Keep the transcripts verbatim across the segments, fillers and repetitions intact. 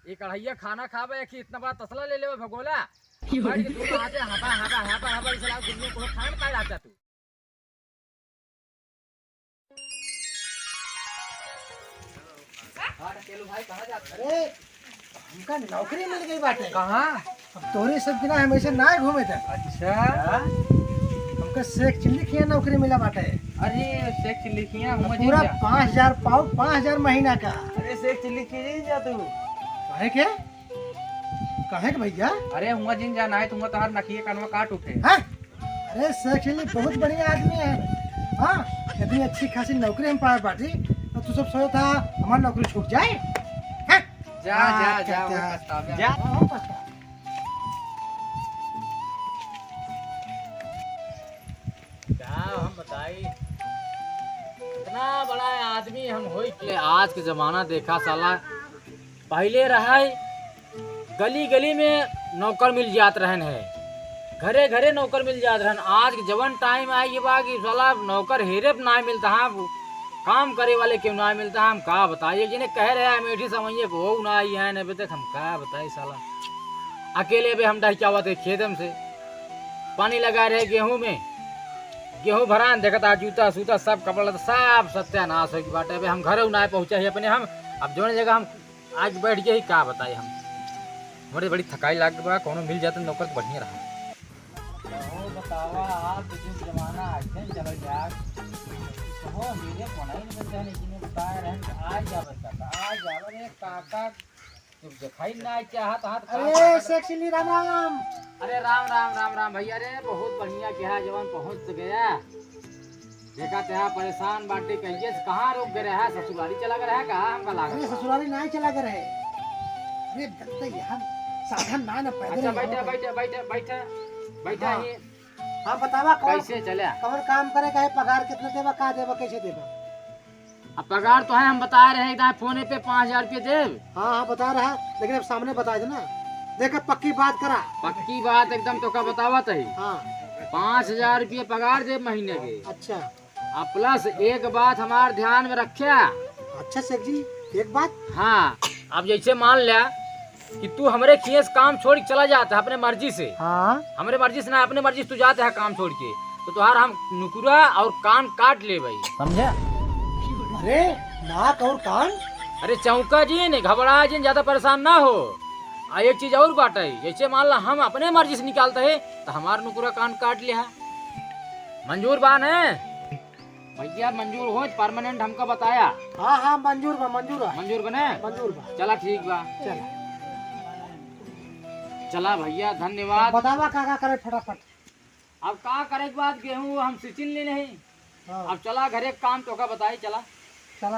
ये कढ़ैया खाना खाबे कि इतना बड़ा तसला ले लेबे भगोला? बैठ के दोनों हाथे हाबा, हाबा, हाबा, हाबा, इसे लाओ, दुनिया को खाना खाए रहता तू। हाँ, ढकेलू भाई, कहाँ जात है? अरे, हमका नौकरी मिल गई बाटे। कहाँ? अब तोरे सब बिना हम ऐसे ना घूमे थे। अच्छा। हाँ? हमका शेख चिल्ली किहाँ नौकरी मिला बाटे। अरे, शेख चिल्ली किहाँ, अब मुझे पूरा जा। पाँच हजार पाउंड, पाँच हजार महीना का। अरे, शेख चिल्ली किहाँ जा तू। काहे के? काहे के भैया? अरे, हुआँ जिन जाना है, तुम तोहार नकिए कनवा काट उठे। हाँ? अरे, शेख चिल्ली बहुत बढ़िया आदमी है। हाँ, इतनी अच्छी खासी नौकरी हम पाए बाटी, तो तू सब सोचा था हमारी नौकरी छूट जाए? हाँ? जा, हाँ, जा, जा, कहते वो हैं। पछतावा। जा। हाँ, हाँ, पछतावा। का हम बताई, इतना बड़ा आदमी हम होई के आज के जमाना देखा साला, पहिले रहा है, गली गली में नौकर मिल जात रहन है, घरे घरे नौकर मिल जात रहन। आज के जवन टाइम आइ गए बा कि साला नौकर हेरे पे ना मिलता है, काम करे वाले क्यों ना मिलता है। हम का बताई, एक जने कहे रहे अमेठी समैया को, वो ना आई है, अबे तक हम का बताई साला। अकेले बे हम डहकावत है खेतम से, पानी लगा रहे गेहूं में, गेहूं भरान देखता, जूता सूता सब कपड़ा लत्ता सब सत्यानाश हो गई बाटे। अबे हम घरे ना पहुंचा ही अपने हम, अब जोने जगह हम आज बैठ गए ही, का बताई हम, हमारे बड़ी थकाई लाग बा, कोनो मिल जाते नौकर तो बढ़िया रहा। कहो बतावा, आज के जुग जमाना ऐसे चल जाए, कहो हीरे कोनाई नहीं मिलते हैं, लेकिन ये बताए रहे कि आज जावे काका, आज जावे रे काका, जब दिखाई ना चाहत हाथ का अरे, शेख चिल्ली, राम राम। अरे राम राम, राम राम भैया रे, बहुत बढ़िया किहा जवन पहुँच गया। देखा तेहा परेशान बाटे, कहिए से कहाँ रुक गए रहा, ससुरारी चला गए रहा, कहाँ हमका लागत अरे, बा? ससुरारी नाहीं चला गए रहे। अरे, दत्ता, यहाँ साधन ना, ना पैदल अच्छा, ही बैठा, होता। बैठा, बैठा, बैठा, बैठा हाँ। ही। हाँ, बतावा, कौन, कैसे चला? कौन काम करे का है, पगार कितना देबा, का देबा, कैसे देबा? अब पगार तो है, हम बता रहे हैं, इधर फोने पे पाँच हजार रुपये देब। हाँ, हाँ, बता रहा, लेकिन अब सामने बता देना। देखा, पक्की बात करा। पक्की बात एकदम तोका बतावत है। हाँ। पाँच हजार रुपये पगार देब महीने के। अच्छा। अब प्लस एक बात हमार ध्यान में रख्या। अच्छा शेख जी, एक बात? हाँ, अब जैसे मान ल्या कि तू हमरे खिए से काम छोड़ के चला जाता है अपने मर्जी से। हाँ। हमरे मर्जी से ना, अपने मर्जी से तू जाता है काम छोड़ के, तो तुहार हम नुकुरा और कान काट लेबे। समझा? अरे, नाक और कान? अरे चौंका जिन, घबरा जिन, ज्यादा परेशान ना हो। आ एक चीज और बाटे, जैसे मान ला हम अपने मर्जी से निकालते हैं, तो हमार नुकुरा कान काट लिहा। मंजूर बा ने? भैया मंजूर हो, परमानेंट हमका बताया। हाँ, हाँ, मंजूर बा, मंजूर है। मंजूर बने? मंजूर बा। चला ठीक बा। चला। चला भैया, धन्यवाद। बतावा का का करे फटाफट। अब का करे के बाद गेहूं हम सींचिन ले नहीं। हाँ। अब चला घरे काम तोका बताई, चला। चला।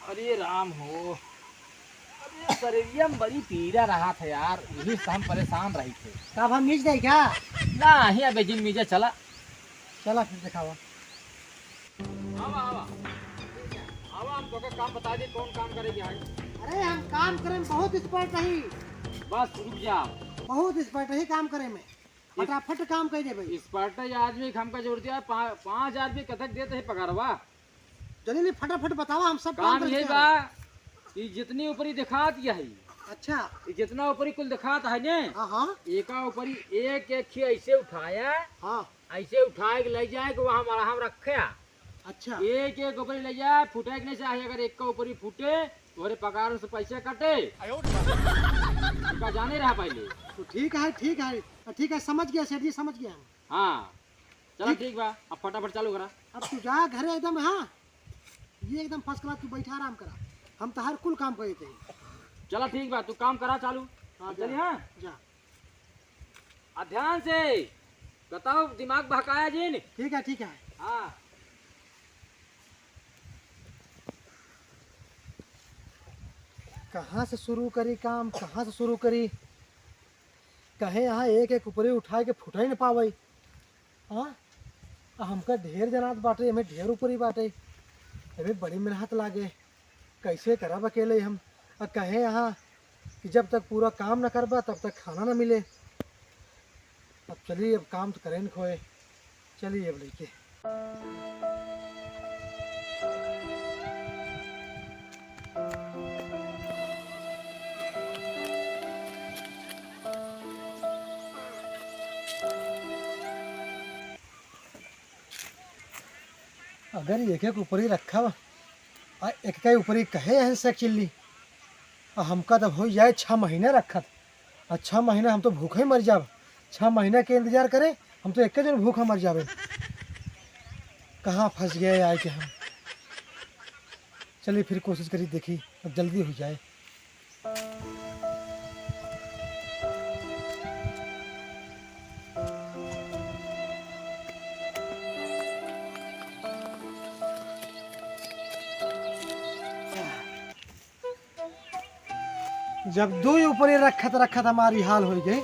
अरे राम हो, अरे शरीरिया में बड़ी पीड़ा रहा था यार, यही से हम परेशान रही थे। तब हम मीज दे क्या? ना ही, अबे जिन मीजे चला। चला फिर दिखावा। आवा, आवा। आवा, हम तोके काम बता दी, कौन काम करेगी आज। अरे, हम काम करे में बहुत expert रही। बस, रुक जा। बहुत expert रही काम करे में। इस-, फटाफट काम कर दे भाई। Expert आदमी के हमका जोर दिया, पा-, पाँच हजार रुपये कथक देते हैं पगारवा। जल्दी फटाफट बतावा, हम सब काम काम करके यही आ रहे हैं। बा कि जितनी ऊपरी दिखात यही। अच्छा। ये जितना ऊपरी कुल दिखात है ने, हाँ, हाँ। एका ऊपरी एक एक ही ऐसे उठाया, हाँ। ऐसे उठाए के ले जाए के वहाँ मलहम रखे। अच्छा। एक एक ऊपरी ले जाए, फूटे के नहीं चाहे, अगर एक का ऊपरी फूटे, तोहरे पगार से पैसे कटे। आयो रे बाप। का जाने रहा पहले। तो ठीक है, ठीक है, ठीक है, समझ गया सेठ जी, समझ गया हम। हाँ, चला ठीक। ठीक बा, अब फटाफट चालू करा। अब तू जा घरे एकदम, हाँ, ये एकदम first class, तू बैठा आराम करा, हम तहार कुल काम कर देते हैं। चला ठीक बा, तू काम करा चालू। हाँ, अब जा, चली, हाँ? जा। आ ध्यान से बताओ, दिमाग बहकाया जिन। ठीक है, ठीक है। हाँ। कहाँ से शुरू करी काम, कहाँ से शुरू करी? कहे यहाँ एक एक ऊपरी उठाए के फुटा ही न पावे। हाँ, आ हमका ढेर जनात बाटे, एमे ढेर ऊपरी बाटे, एमे बड़ी मेहनत लागे। कैसे करब अकेले हम? आ कहे यहाँ कि जब तक पूरा काम न करबा, तब तक खाना न मिले। अब चली, अब काम तो करे न खोए। चली अब लेके। अगर एक एक ऊपरी रखब, आ एक के ऊपरी कहे हैं सेक चिल्ली, आ हमका तब हो जाए छह महीना रखत, आ छह महीना हम तो भूखे मर जाब। छह महीना के इंतजार करे, हम तो एक दिन भूखा मर जाबे। कहाँ फंस गए आए के हम। चलिए फिर कोशिश करी, देखी अब जल्दी हो जाए। जब दो ही ऊपरी रखत रखत हमारी हाल हो गई,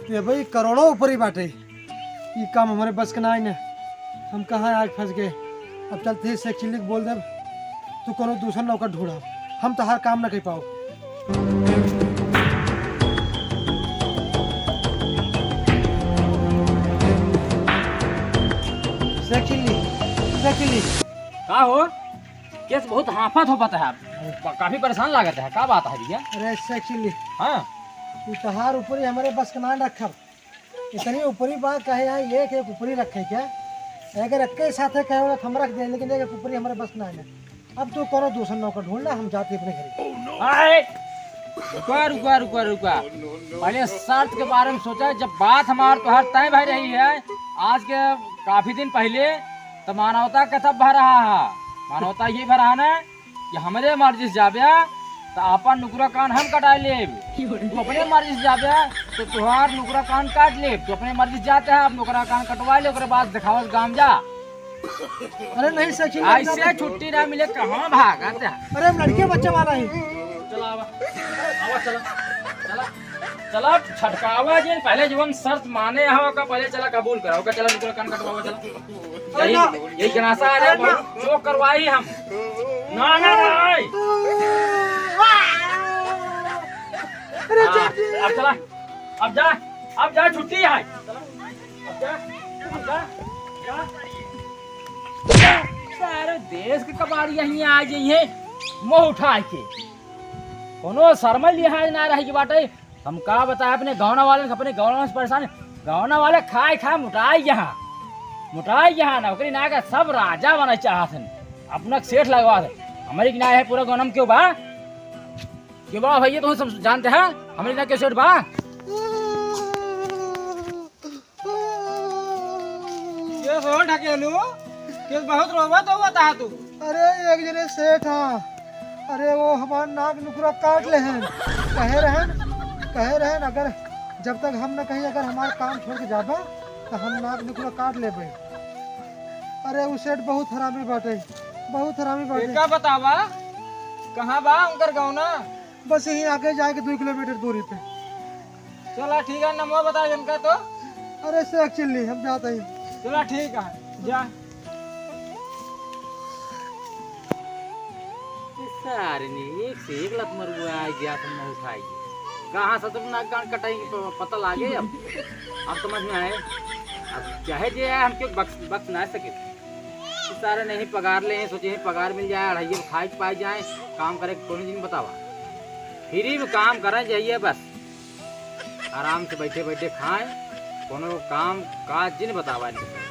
तो भाई करोड़ों ऊपरी बाटे। ई काम हमारे बस के ना आइने। हम कहाँ आज फंस गए। अब चलते ही सेक चिल्ली के बोल देब, तू कोनो दूसर नौकर ढूंढा, हम तोहार काम न कर पाओ। सेक चिल्ली, सेक चिल्ली। का हो? केस बहुत हाँफत हो पता है, प-, काफी परेशान लागत है, का बात है भैया? अरे सेक चिल्ली। हाँ। ई तोहार ऊपरी हमारे बस के ना रखब। इतनी ऊपरी बात कहे यहाँ एक एक ऊपरी रखे क्या? अगर एक के साथे कहे वाला हम रख दे, लेकिन एक एक ऊपरी हमारे बस ना आए। अब तू कोनो दूसर नौकर ढूंढ ले, हम जाते अपने घर। आए! रुका, रुका, रुका, रुका। पहले शर्त के बारे में सोचा। जब बात हमार तोहार तय भई रही है, आज के काफी दिन पहले, तो मानवता के तब भरा है। मानवता ये भरा है ना, कि हमरे मर्जी से जाबे, तो आपन नुकरा कान हम कटाए लेब। तू अपने मर्जी से जाबे, तो तोहार नुकरा कान काट लेब। तू अपने मर्जी से जाते है, आप नुकरा कान कटवा ले, ओकरे बाद देखावत गाम जा। अरे नहीं सचिन, ऐसे छुट्टी ना मिले, कहाँ भागत है? अरे हम लड़के बच्चे वाला ही। चला आवा, आवा चला, चला, चला छटकावा जिन, पहले जवन शर्त माने हवा का, पहले चला कबूल कराओ का, चला नुकरा कान कटवावा, चला। अरे यही, ना। यही गनासा आ रहा है, अरे ना। चोक करवाई हम। ना, ना, ना, आई। अरे हाँ, चाची। अब चला, अब जा, अब जा, छुट्टी है। अब जा, अब जा, जा। सारे देश के कबाड़ी यहीं आ गई हैं, मुंह उठा के। कोनो शर्म लिहाज ना रह गई बाटे। हम का बताए अपने गौना वाले, अपने गौना से परेशान। गौना वाले खाए खाए मोटाई यहाँ, मोटाई यहाँ, नौकरी ना के सब राजा बने चाहत हैं, अपना सेठ लगवा दे। हमारी की ना है पूरा गौना में क्यों बा, क्यों बा भैया, तुम सब जानते हैं हमारी ना क्यों सेठ बा। ये हो ढकेलू, के बहुत रोवत हो बता तू। अरे एक जने सेठ हाँ, अरे वो हमार नाक नुकरा काट ले हैं। कहे रहन, कहे रहन अगर जब तक हम न कहीं अगर हमार काम छोड़ के जाबा तो हम नाक नुकरा काट लेबे। अरे वो सेठ बहुत हरामी बाटे, बहुत हरामी बाटे। का बतावा, कहाँ बा उनकर गौना? बस यहीं आगे जाके दो किलोमीटर दूरी पे। चला ठीक है, नमवा बता इनका तो। अरे सेक चिल्ली, हम जाते हैं। चला ठीक है, जा। सारे ने एक से एक लत मरुआ आ गया, तुम नहीं उठाई। कहाँ से तुम नाक कान कटाएंगे, प-, पता लागे अब। अब समझ में आए। अब चाहे जे आए, हम क्यों बख्श, बख्श ना सके। सारे नहीं पगार ले हैं, सोचे हैं पगार मिल जाए, अढ़ाई खाए के पाए जाए, काम करे के कोनो दिन बतावा। फ्री में काम करें जाइए बस, आराम से बैठे बैठे खाएं, कोनो काम काज जिन बतावा इनके।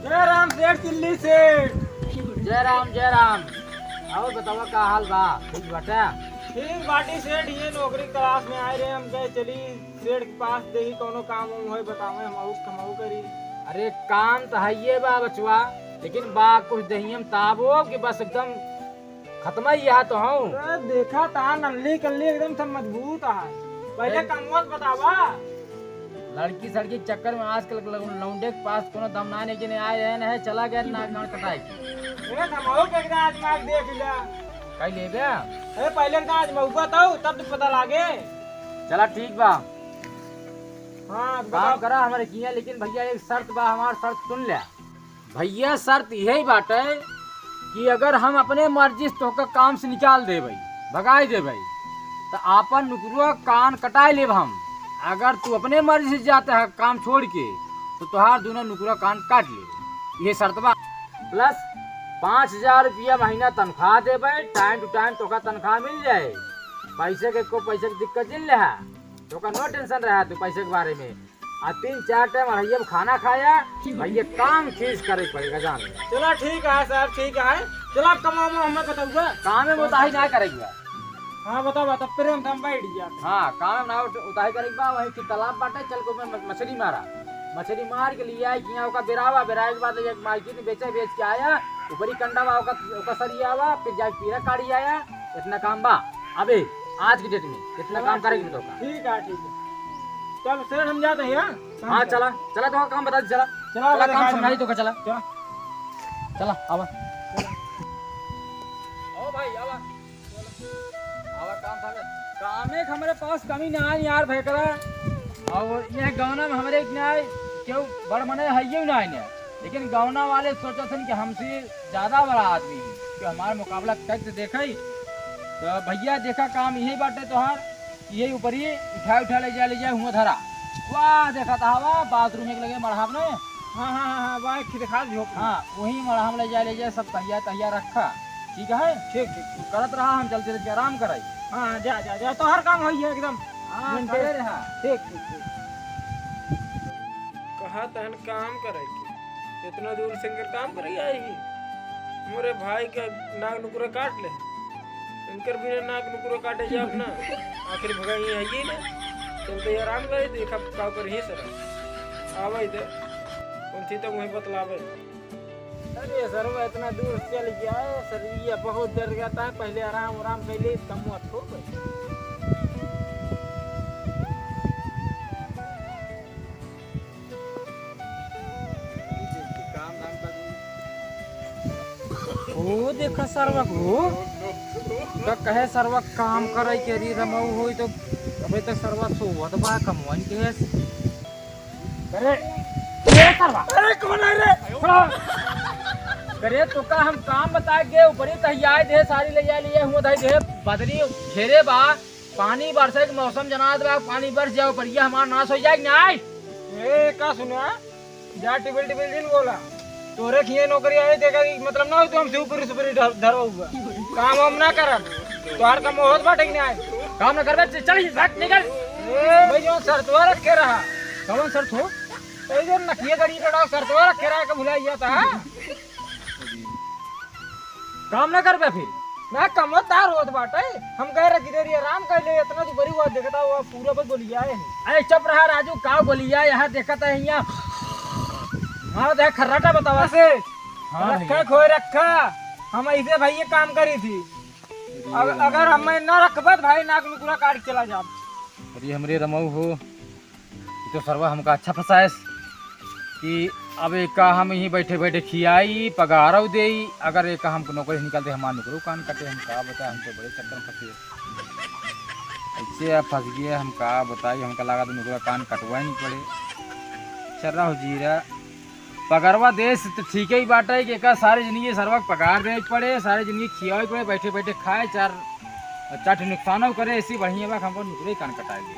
जय राम सेठ चिल्ली सेठ। जय राम, जय राम। और बतावा का हाल बा? ठीक बाटे? ठीक बाटी सेठ, ये नौकरी तलाश में आए रहे, हम कहे चली सेठ के पास, देखी कौनो काम वाम होए बतावे, हम आऊ कमाऊ करी। अरे काम तो है ये बा बचवा, लेकिन बा कुछ दहियम ताबो कि बस एकदम खत्म ही यहाँ तो हूँ। अरे देखा ता नल्ली कल्ली एकदम सब मजबूत है। पहले अरे कमवत बतावा। लड़की सड़की के चक्कर में आजकल के लौ-, लौंडे के पास कोनो दम ना नहीं, जिन्हें आए रहे नहीं, चला गया नाक गांड कटाई। अरे कमाओ के एकदम आजमा के देख लिया। कई लेबे? अरे पहले एकदम आजमाऊबा तो तब तो पता लागे। चला ठीक बा। हाँ, तो काम बताओ। करा हमारे किया, लेकिन भैया एक शर्त बा, हमार शर्त सुन ले। भैया, शर्त यही बाटे कि अगर हम अपने मर्जी से तोहका काम से निकाल देबै, भगाई देबै, तो आपन नुकरुआ कान कटाई लेब हम। अगर तू अपने मर्जी से जाते है काम छोड़ के, तो तोहार दोनों नुकरुआ कान काट लेब। ये शर्त बा। प्लस पाँच हजार रुपया महीना तनख्वाह देबै, टाइम टू टाइम तोहका तनख्वाह मिल जाए, पैसे के को पैसे की दिक्कत जिन ले है। तोका no tension रहा तू पैसे के बारे में। आ तीन चार टाइम अढ़ैया में खाना खाया, भैया काम खींच करे पड़ेगा जान ले। चला ठीक है सर, ठीक है। चला अब कमाओ में हमें बताऊंगा। काम में उताही ना करेगा। हाँ बताओ, बताओ, प्रेम से हम बैठ गया। हाँ, काम में ना उत-, उताही करेगा, वही कि तालाब बाटे, चल को में म-, मछली मारा। मछली मार के लिया है कि यहाँ ओका बेरावा, बेराए के बाद ले जाके मार्केट में बेचा, बेच के आया, ऊपरी कंडा बा, ओका, ओका सरियावा, फिर जाके पीरा काढ़ी आया। इतना काम बा। अबे, आज की डेट में इतना काम करेगी तो का? ठीक है, ठीक है। चल, सेठ, हम जाते हैं, हाँ? हाँ, चला, चला, तो काम बता दे, चला। चला, चला, काम समझाई तो का, चला। चला। चला, आवा। आओ भाई, आवा। आवा, काम था। काम एक हमारे पास कमी ना आई यार, भयकरा। और यह गाँव में हमारे एक ना आए, क्यों बड़ मने है ये ना आए। लेकिन गौना वाले सोचत हन कि हमसे ज्यादा बड़ा आदमी है, कि हमार मुकाबला करके देखे। तो भैया देखा काम यही बाटे तोहार, यही ऊपरी उठा उठा ले जा, ले जा हुआ धरा। वाह देखा था, वाह बाथरूम एक लगे मढ़ाब ने। हाँ, हाँ, हाँ, हाँ, वाह, खिदखा झोंक। हाँ, वही मढ़ाब ले जा, ले जा, सब तहिया तहिया रखा। ठीक है? ठीक, ठीक, ठीक। करत रहा, हम जल्दी जल्दी आराम कराई। हाँ, हाँ, जा, जा, जा, तोहार काम होई है एकदम। हाँ, maintain। करे रहा। ठीक, ठीक, ठीक। कहा तहन काम करे के, इतना दूर से इनकर काम करे आई ही। मोरे भाई के नाक नुकरा काट ले, इनकर बिना नाक नुकरा काटे जाब ना। आखिर भगाई आई ही ना, चलते ही आराम करे, देखा का कर ही सर। आवे दे, कौन थी तो वहीं बतलावे। अरे सर, मैं इतना दूर चल गया है सर, ये बहुत डर गया था। पहले आराम आराम कर ले, तब मत हो। ओ देखा सरवा को, का कहे सरवा काम करे के री रमऊ होई तो अबे तक सरवा सोवत बा कमवन के। अरे, ए सरवा। अरे, कौन है रे? सुनो। अरे, तोका हम काम बताए के ऊपरी तहियाए दे, सारी ले जाए लिए हुआ धाई दे, बदरी घेरे बा, पानी बरसे के मौसम जनात बा, पानी बरस जाओ, पर ये हमार नाश हो जाए कि नाई? ए, का सुना? जा टिबिल टिबिल जिन बोला। तोरे खिए नौकरी आए, देखा कि मतलब ना हो तो हम सुपरी सुपरी धर-, धरो हुआ। काम हम ना करब। तोहार काम होत बाटे कि नाई? काम ना करबे, च-, चल, भाग, निकल। ए, भाई, जो शर्तवा रखे रहा। कौन शर्त हो? ए, जो नकिया गड़ी का शर्तवा रखे रहा, के भुलाई जाता है? काम ना करबे फिर? ना, कमो तार होत बाटे। हम कह रहे, "जिधर ये आराम कर ले, इतना तो बड़ी हुआ, देखता हुआ पूरा बस गोलिया है।" अरे, चुप रहा राजू, का गोलिया यहाँ देखता है यहाँ? मारो दे खर्राटा बतावा। से हाँ रखा भैया। खोए रखा, हम ऐसे भाई ये काम करी थी। अग-, अगर हम ना रखबे तो भाई नाक नुकुरा काट के चला जाब। अरे हमरे रमऊ हो, ये तो सरवा हमका अच्छा फंसाएस कि अब एका हम यहीं बैठे बैठे खियाई, पगारौ देई, अगर एका हमको नौकरी निकाल दे, हमार नौकरो कान कटे, हम का बताए, हम तो बड़े चक्कर में फंसे। ऐसे अब फंस गए, हम का बताई, हमका लगा तो नौकरा कान कटवाए नहीं पड़े। चल रहा हो जीरा, पगरवा देस तो ठीक ही बाटे कि एका सारी जिंदगी सरवा के पगार देवे के पड़े, सारी जिंदगी खियावे के पड़े, बैठे बैठे खाए, चार, चार ठे नुकसानो करे, ऐसी बढ़िया बा हमको नुकरे कान कटाए दे।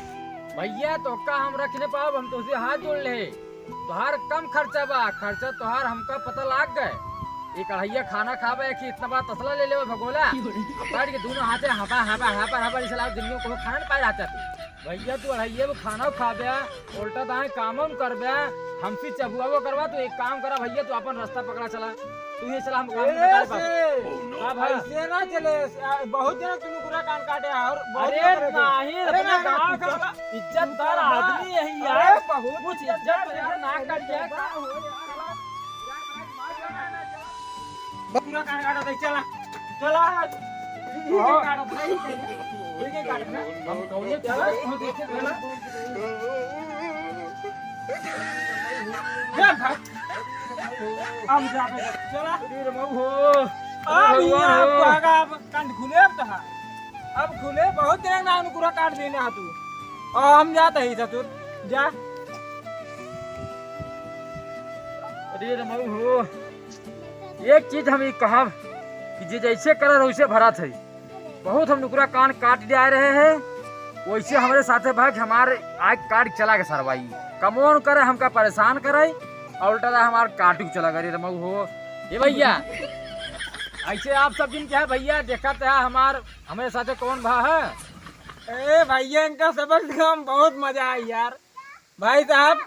भैया, तोका हम रख न पाब, हम तोसे हाथ जोड़ ले। तोहार कम खर्चा बा, खर्चा तोहार हमका पता लाग गए। एक अढ़ैया खाना खाबे कि इतना बड़ा तसला ले लेबे भगोला। अब बैठ के दोनों हाथे हबा, हबा, हबा, हबा, इसे लाओ, दिन में कोनो खाना न पाए रहता तू। भैया, तू अढ़ैया में खाना खाबे, उल्टा दाएं काम हम करबे, हमसे चबुआबो करबा। तू एक काम करा भैया, तू अपन रास्ता पकड़ा चला, तू ये चला, हम काम ए, बताए से, बाबू। हाँ भाई। ऐसे ना चले, आ, बहुत जना तू नुकुरा कान काटे हैं और बहुत अरे जना करे थे। नहीं, अरे अपने ना, ना, गाँव तू का चला। इज्जतदार तू चला। आदमी यही अरे यार, बहुत कुछ इज्जत इज्जत वगैरह ना कर दिया। नुकुरा कान काटा था, चला, चला। हाँ। ठीक है, काट भाई। ठीक है, काट ना। हम कौन है? चला, तू देखे, चला। जा भाग। हम जाबे, चला। अरे रमऊ हो। अब अरे यहाँ भगवान हो। भागा, अब कंठ खुले अब तोहार। अब खुले, बहुत दिन ना नुकुरा काट देने हा तू। अब हम जाते ही ससुर, जा। अरे रमऊ हो। एक चीज हम ई कहब कि जे जैसे करत वैसे भरत है। बहुत हम नुकरा कान काट ले आए रहे हैं, वैसे हमरे साथे भाग हमारे आग काट चला के सरवाई। कमौन करे हमका परेशान करे और उल्टा हमार काटू चला करे रमऊ हो। ए भैया, ऐसे आप सब दिन क्या है भैया, देखत है हमार, हमरे साथे कौन भा है? ए भैया, इनका सबक दिखा, हम बहुत मजा आई यार। भाई साहब,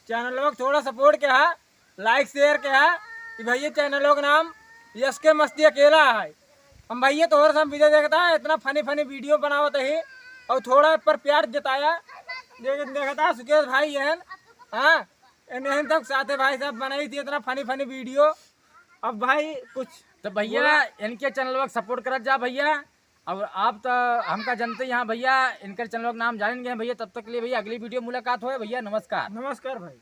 चैनल लोग थोड़ा सपोर्ट के हा, लाइक शेयर के हा। कि भैया, चैनल लोग नाम यस के मस्ती अकेला है। हम भैया तोहर से हम वीडियो देखता है, इतना फनी फनी वीडियो बनावत है और थोड़ा पर प्यार जताया। देख-, देखता है सुकेश भाई है, हाँ, इन्हें तक साथे भाई साहब बनाई थी इतना फनी फनी वीडियो। अब भाई कुछ तो भैया बोला। इनके चैनल लोग सपोर्ट करत जा भैया। और आप तो हमका जानते ही हाँ भैया, इनकर चैनल का नाम जानेंगे भैया। तब तक के लिए भैया अगली वीडियो मुलाकात होए भैया, नमस्कार। नमस्कार भाई।